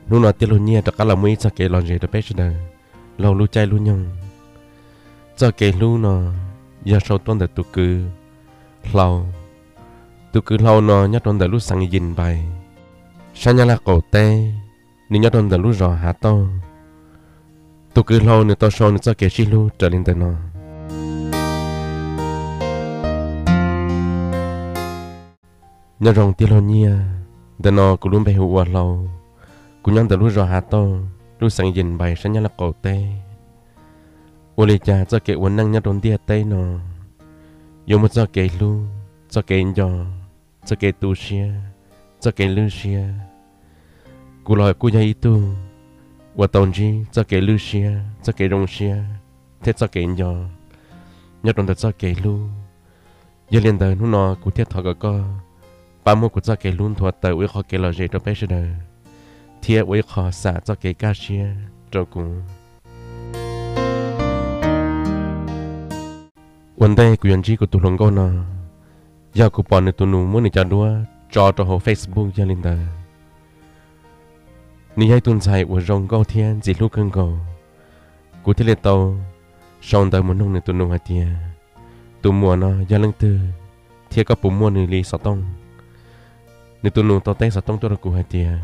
Hnub no Tiaj Luag Nyiaj rov qab los muaj ib txoj kev lom zem rau peb sawv daws laug lub caij lub nyoog. Txoj kev hlub no yog sau tuaj ntawm tus kwv hlau. Tus kwv hlau no nyob rau ntawm lub xeev Yis Npais, sab Nyab Laj qaum teb, nws nyob rau ntawm lub zos Hav Tauj. Tus kwv hlau nws tau sau nws txoj kev sib hlub raws li ntawm no. Nyob zoo Tiaj Luag Nyiaj, ntawm no kuv lub npe hu ua Hlau. Kuv nyob ntawm lub zos Hav Tauj, lub xeev Yis Npais, sab Nyab Laj qaum teb. Ua li cas txoj kev ua neej nyob rau ntiaj teb no yuav muaj txoj kev hlub, txoj kev nco, txoj kev tu siab, txoj kev lwj siab? Kuv los kuj yog ib tug uas tau ntsib txoj kev lwj siab, txoj kev zoo siab thiab txoj kev nco nyob rau ntawm txoj kev hlub. Yog li ntawd hnub no kuv thiaj thov kom koj pab muab kuv txoj kev hlub nthuav tawm ua ib qho kev lom zem rau peb sawv daws, thiab ua ib qho xam txoj kev kaj siab rau kuv. Ua ntej kuv yuav ntsib kuv tus hluas nkauj no, yog kuv pom nws tus nus muab nws cov duab tso rau hauv Facebook yog li ntawd. Nws yog ib tug ntxhais uas zoo nkauj thiab ntxim hlub kawg nkaus. Kuv thiaj li tau sau ntawv mus nug nws tus nus hais tias, tus muam no yog leej twg thiab koj puas muaj nws li xov tooj? Nws tus nus tau teb xov tooj tuaj rau kuv hais tias,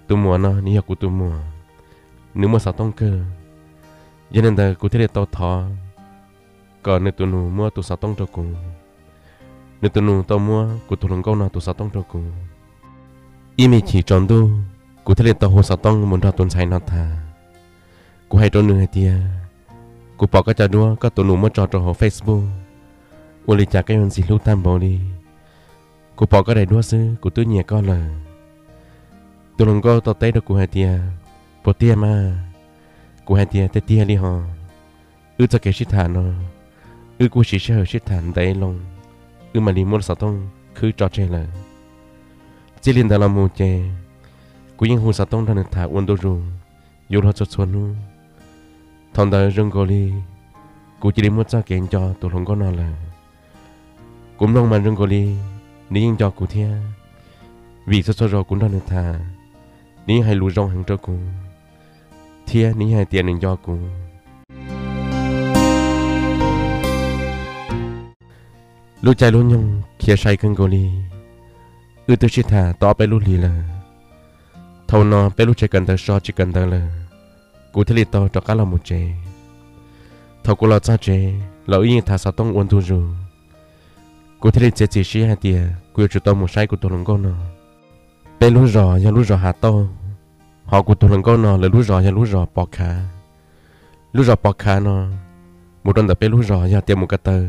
tus muam no nws yog kuv tus muam, nws muaj xov tooj kawg. Yog li ntawd kuv thiaj li tau thov kom nws tus nus muab tus xov tooj rau kuv. Nws tus nus tau muab kuv tus hluas nkauj no tus xov tooj rau kuv. Ib me chim tsaus ntuj, kuv thiaj li tau hu xov tooj mus nrog tus ntxhais no tham. Kuv hais rau nws hais tias, kuv pom koj cov duab koj tus nus muab tso rau hauv Facebook, ua li cas koj yuav ntxim hlub tag npaum li? Kuv pom koj daim duab xwb kuv twb nyiam koj lawm. Tus hluas nkauj tau teb rau kuv hais tias, puas tiag mas? Kuv hais tias, tiag tiag li hos. Wb txoj kev sib tham no, wb kuj siv sij hawm sib tham ntev loo, wb mam li muab lub xov tooj khwb tso tseg lawm. Txij li ntawd los mus ces kuv yeej hu xov tooj nrog nws tham ua ntu zus, yuav luag txhua txhua hnub. Thaum ntawd zoo nkaus li kuv cia li muaj txoj kev nco tus hluas nkauj no lawm. Kuv mloog mas zoo nkaus li nws yeej nco kuv thiab, vim txhua txhua zaus kuv nrog nws tham, nws yeej hais lus zoo heev rau kuv, thiab nws yeej hais tias nws nco kuv. Lub caij lub nyoog khiav sai kawg nkaus li, wb twb sib tham tau ob peb lub hlis lawm. Thaum no peb lub tsev kawm ntawv so tsis kawm ntawv lawm, kuv thiaj li tau rov qab los mus tsev. Thaum kuv los txog tsev los wb yeej tham xov tooj ua ntu zus. Kuv thiaj li txiav txim siab hais tias kuv yuav tsum tau mus saib kuv tus hluas nkauj no. Peb lub zos yog lub zos Hav Tauj, hos kuv tus hluas nkauj no lawv lub zos yog lub zos Pov Khav. Lub zos Pov Khav no mus rau ntawm peb lub zos yog tias mus ko taw,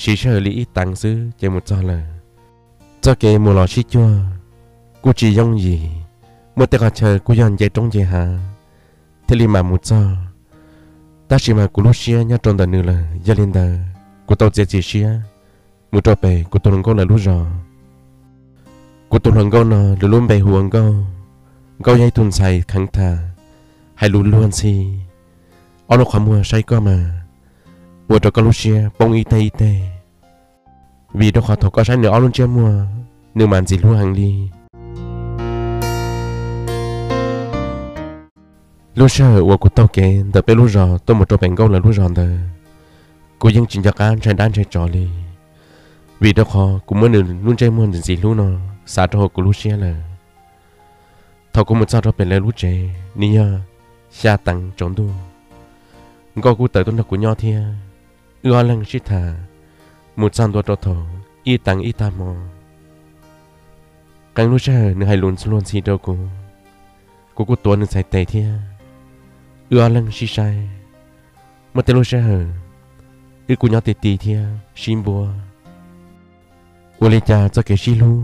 siv sij hawm li ib teev xwb ces mus txog lawm. Txoj kev mus los sib cuag kuj tsis yooj yim, muaj tej qhov chaw kuj yog nce roob nce hav thiaj li mam mus txog. Tab sis mas kuv lub siab nyob rau ntawm nws lawm, yog li ntawd kuv tau txiav txim siab mus rau pem kuv tus hluas nkauj lawv lub zos. Kuv tus hluas nkauj no lwm lub npe hu ua Nkauj. Nkauj yog ib tug ntxhais kheev tham, hais lus luag ntxhi. Ob lub qhov muag saib koj mas ua rau koj lub siab poob ib teg ib teg, vim rau qhov thaum koj saib nws ob lub ntsiab muag, nws mas ntxim hlub heev li. Lub sij hawm uas kuv taug kev ntawm peb lub zos tuaj mus rau pem Nkauj lawv lub zos ntawd, kuv yeej tsis nco qab ntshai dab ntshai tsov li, vim rau qhov kuv muab nws lub ntsej muag ntxim ntxim hlub no xav rau hauv kuv lub siab lawm. Thaum kuv mus txog rau pem lawv lub tsev, nws yog xya teev tsaus ntuj. Nkauj kuj tawm tuaj nrog kuv nyob thiab, wb ob leeg sib tham mus txog ntua rau thaum ib teev ib tag hmo. Qee lub sij hawm nws hais lus luag ntxhi rau kuv, kuv kuj tuav nws txhais tes thiab, wb ob leeg sib saib. Muaj tej lub sij hawm wb kuj nyob ti ti thiab sib npuab. Ua li cas txoj kev sib hlub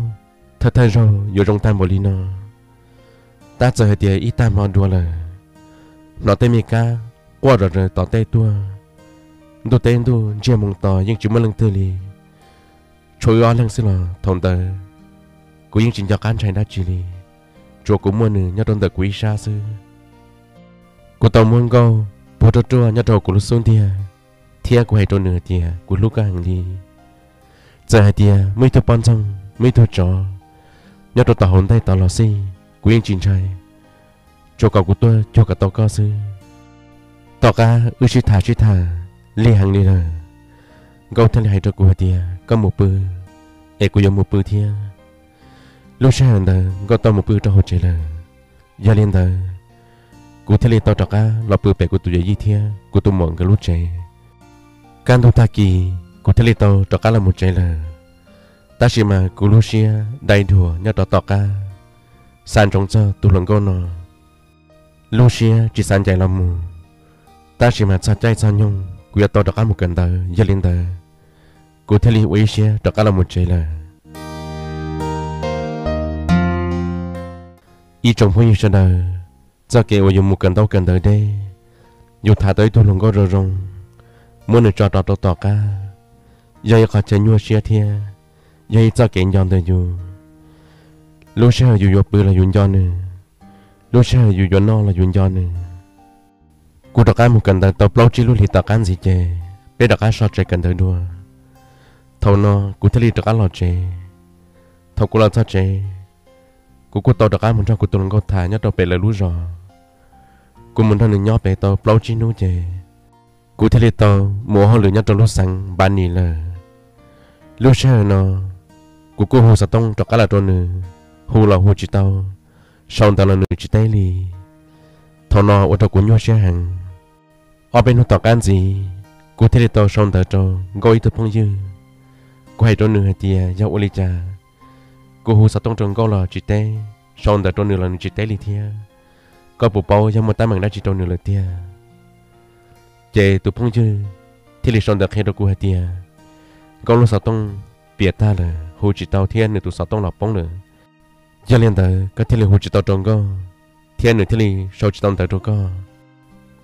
thawj thawj zaug yuav zoo tag npaum li no? Tab txawm hais tias ib tag hmo dua lawm, hnov tej me kab quaj zom zaws tom tej tuaj, ntuj teb ntuj ntsiag moo to yeej tsis muaj leej twg li. Tshuav wb ob leeg xwb los thaum ntawd kuv yeej tsis nco qab ntshai dab tsi li, tsuas kuv muaj nws nyob rau ntawm kuv ib sab xwb. Kuv tau muab Nkauj puag ruaj ruaj nyob rau kuv lub xub ntiag, thiab kuv hais rau nws hais tias kuv hlub koj heev li. Txawm hais tias muaj ib tug poj ntxoog, muaj ib tug tsov nyob rau tom hauv ntej tod los xij, kuv yeej tsis ntshai. tsuas kom kuv tuaj cuag kom tau koj xwb. Tom qab wb sib tham sib tham lig heev li lawm, Nkauj thiaj li hais rau kuv hais tias, Koj mus pw, es kuv yuav mus pw thiab. Lub sij hawm ntawd Nkauj tau mus pw rau hauv tsev lawm. Yog li ntawd, kuv thiaj li tau rov qab los pw pem kuv tus yawm yij thiab kuv tus muam nkawd lub tsev. Kaj ntug tag kis kuv thiaj li tau rov qab los mus tsev lawm. Tab sis mas kuv lub siab dai dhuav nyob rau tom qab, xav ntsoov txog tus hluas nkauj no. Lub siab tsis xav ncaim los mus, tab sis mas txog caij txog nyoog kuv yuav tau rov qab mus kawm ntawv. Yog li ntawd, kuv thiaj li ua ib siab rov qab los mus tsev lawm. Ib tsoom phooj ywg sawv daws, txoj kev uas yus mus kawm ntaub kawm ntawv deb, yus tham tau ib tug hluas nkauj zoo zoo, muab nws tso rov rau tom qab, yog ib qho chaw nyuaj siab thiab yog ib txoj kev nco ntawm yus. Lub sij hawm yus yuav pw los yus nco nws, lub sij hawm yus yuav noj los yus nco nws. Kuv rov qab mus kawm ntawv tau plaub tsib lub hlis tom qab ntxiv ces peb rov qab so tsev kawm ntawv dua. Thaum no kuv thiaj li rov qab los tsev. Thaum kuv los txog tsev, kuv kuj tau rov qab mus nrog kuv tus hluas nkauj tham nyob rau pem lawv lub zos. Kuv mus nrog nws nyob pem tau plaub tsib hnub ces kuv thiaj li tau mus ua hauj lwm nyob rau lub xeev Npav Nis lawm. Lub sij hawm no, kuv kuj hu xov tooj rov qab los rau nws, hu los hu tsis tau, sau ntawv los nws tsis teb li. Thaum no ua rau kuv nyuaj siab heev. Ob peb hnub tom qab ntxiv, kuv thiaj li tau sau ntawv rau Nkauj ib tug phooj ywg. Kuv hais rau nws hais tias yog ua li cas kuv hu xov tooj rau Nkauj los tsis teb, sau ntawv rau nws los nws tsis teb li thiab, koj puas paub yog muaj teeb meem dab tsi rau nws lawm tiag? Ces tus phooj ywg thiaj li sau ntawv qhia rau kuv hais tias, Nkauj lub xov tooj piam tag lawm, hu tsis tau thiab nws tus xov tooj los poob lawm. Yog li ntawd koj thiaj li hu tsis tau rau Nkauj, thiab nws thiaj li sau tsis tau ntawv rau koj.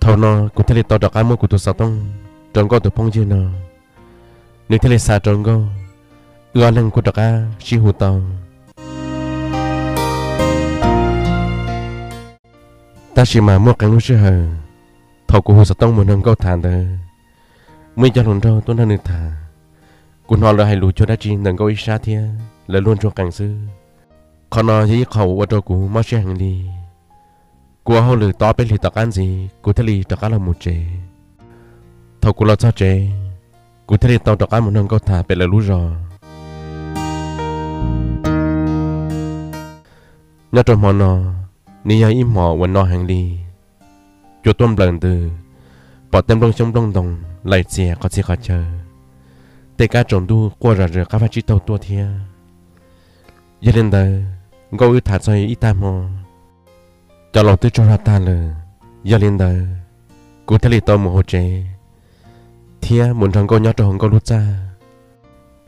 Thaum no kuv thiaj li tau rov qab muab kuv tus xov tooj rau Nkauj tus phooj ywg no, nws thiaj li xa rau Nkauj, wb ob leeg kuj rov qab sib hu tau. Tab sis mas muaj qee lub sij hawm, thaum kuv hu xov tooj mus nrog Nkauj tham ntawd, muaj ib co hluas nraug tuaj nrog nws tham, kuv hnov lawv hais lus cuag dab tsi ntawm Nkauj ib sab thiab lawv luag ntsuag qees xwb. Qhov no yog ib qho uas ua rau kuv mob siab heev li. Kuv ua hauj lwm tau ob peb hlis tom qab ntxiv kuv thiaj li rov qab los mus tsev. Thaum kuv los txog tsev, kuv thiaj li tau rov qab mus nrog Nkauj tham pem lawv lub zos. Nyob rau hmo no, nws yog ib hmos uas no heev li. Cua tuaj nplawm ntws, pom tej nplooj xyoob nplooj ntoos laim txias qhov txhia qhov chaw, tej kab tsaus ntuj quaj zom zaws qab vaj tsib taug tuaj thiab. Yog li ntawd, Nkauj wb tham txog ib tag hmo, cov laus twb tsaug zog tag lawm. Yog li ntawd, kuv thiaj li tau mus hauv tsev thiab mus nrog Nkauj nyob rau hauv Nkauj lub txaj.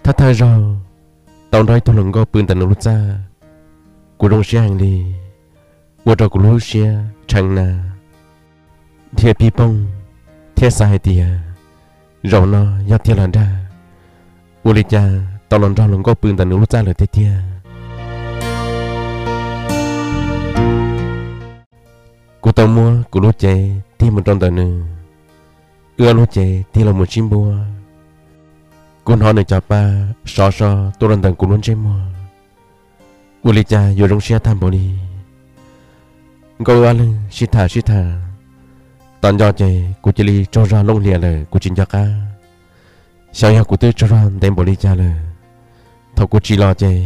Thawj thawj zaug tau nrog ib tug hluas nkauj pw ntawm nws lub txaj, kuv zoo siab heev li, ua rau kuv lub siab tshee na, dhia pij pooj, thiab xav hais tias zaum no yog tiag los dag, ua li cas tau los nrog hluas nkauj pw ntawm nws lub txaj lawm tiag tiag. Kuv tau muab kuv lub cev tig mus rau ntawm nws, wb ob lub cev tig los mus sib npuab. Kuv hnov nws cov pa sov so tuaj rau ntawm kuv lub ntsej muag, ua li cas yuav zoo siab tag npaum li. Nkauj wb ob leeg sib tham sib tham, tom nco ces kuv cia li tsaug zog looj hlias lawm, kuv tsis nco qab xyov yog kuv twb tsaug zog ntev npaum li cas lawm. Thaum kuv tsim los ces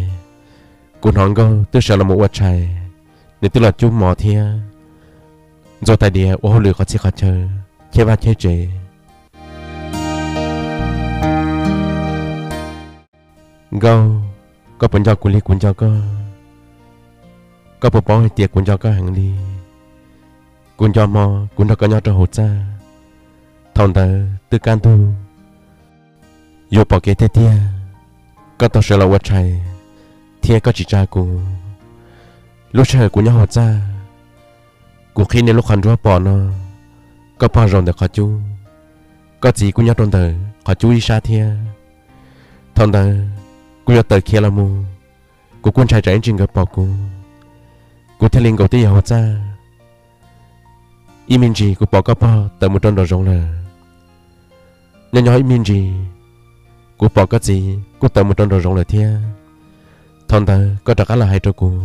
kuv hnov Nkauj twb sawv los mus ua tshais, nws twb los cub mov thiab. Ntxuav tais diav ua hauj lwm qhov txhia qhov chaw, cheb vaj cheb tsev. Nkauj, koj puas nco kuv li kuv nco koj? Koj puas paub hais tias kuv nco koj heev li? Kuv nco hmo kuv nrog koj nyob rau hauv txaj, thaum ntawd twb kaj ntug, yuav pom kev tiag tiag, koj tau sawv los ua tshais thiab koj tsis tsa kuv. Lub sij hawm kuv nyob hauv txaj, kuv qhib nej lub qhov nruab pom no, koj pog zaum ntawm qhov cub, koj txiv kuj nyob rau ntawm qhov cub ib sab thiab. Thaum ntawd kuv yuav tawm khiav los mus, kuv kuj ntshai tsam ib ntsis nkawd pom kuv, kuv thiaj li nkaum twj ywm hauv txaj. Ib me ntsis kuv pom koj pog tawm mus rau nraum zoov lawm. Nyob nyob ib me ntsis, kuv pom koj txiv kuj tawm mus rau nraum zoov lawm thiab. Thaum ntawd koj rov qab los hais rau kuv,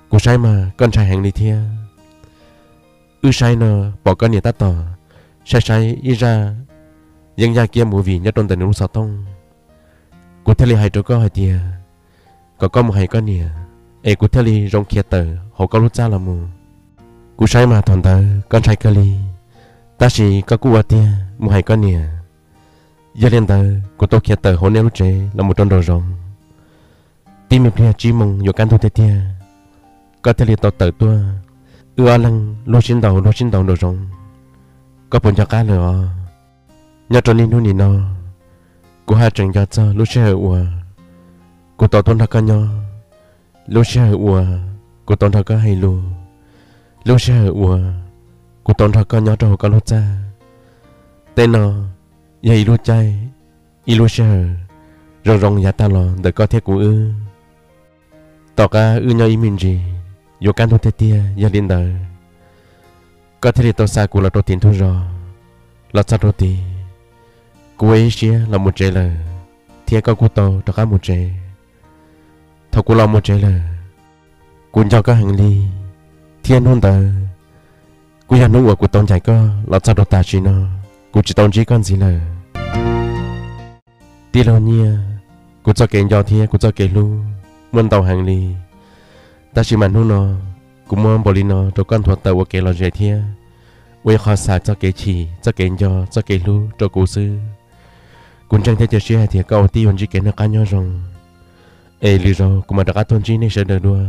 kuv saib mas koj ntshai heev li thiab. Wb saib no pom koj niam tab tom saib saib ib zaj yeeb yaj kiab movie nyob rau ntawm nws lub xov tooj. Kuv thiaj li hais rau koj hais tias kom koj mus hais koj niam, es kuv thiaj li zoo khiav tawm hauv koj lub txaj los mus. Kuv saib mas thaum ntawd koj ntshai kawg li, tab sis koj kuj ua tiag mus hais koj niam. Yog li ntawd kuv tau khiav tawm hauv nej lub tsev los mus rau nraum zoov. Tib me pliag tsib moos yuav kaj ntug tiag tiag, koj thiaj li tau tawm tuaj. Wb ob leeg luag sib ntaus luag sib ntaus nraum zoov, koj puas nco qab lawm os? Nyob rau niaj hnub nim no, kuv haj tseem nco txog lub sij hawm uas kuv tau tuaj nrog koj nyob, lub sij hawm uas kuv tau nrog koj hais lus, lub sij hawm uas kuv tau nrog koj nyob rau hauv koj lub txaj. Tej no yog ib lub caij, ib lub sij hawm zoo zoo yav tag los ntawm koj thiab kuv wb. Tom qab wb nyob ib me ntsis yuav kaj ntug tiag tiag, yog li ntawd koj thiaj li tau xa kuv los rau tim ntug zos. Los txog rau tid, kuv ua ib siab los mus tsev lawm, thiab koj kuj tau rov qab mus tsev. Thaum kuv los mus tsev lawm, kuv nco koj heev li, thiab hnub ntawd kuj yog hnub uas kuv tau ncaim koj los txog rau tam sim no, kuv tsis tau ntsib koj ntxiv lawm. Tij laug Nyiaj, kuv txoj kev nco thiab kuv txoj kev hlub muaj ntau heev li, tab sis mas hnub no kuv muab npaum li no rau koj nthuav tawm ua kev lom zem thiab ua ib qho xa txoj kev chim, txoj kev nco, txoj kev hlub rau kuv xwb. Kuv ntseeg thiab cia siab hais tias koj ua tib yuav ntsib kev noj qab nyob zoo, es lwm zaus kuv mam rov qab tuaj ntsib nej sawv daws dua.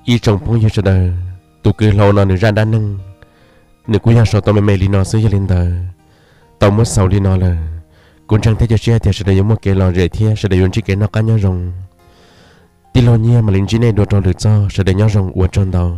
Ib tsoom phooj ywg sawv daws, tus kwv hlau no nws zaj dab neeg nws kuj yog sau tau me me li no xwb, yog li ntawd tau muab xaus li no lawm. Kuv ntseeg thiab cia siab hais tias sawv daws yuav muaj kev lom zem thiab sawv daws yuav ntsib kev noj qab nyob zoo. Tij laug Nyiaj mam li ntsib nej dua rau lwm txoj, sawv daws nyob zoo, ua tsaug ntau.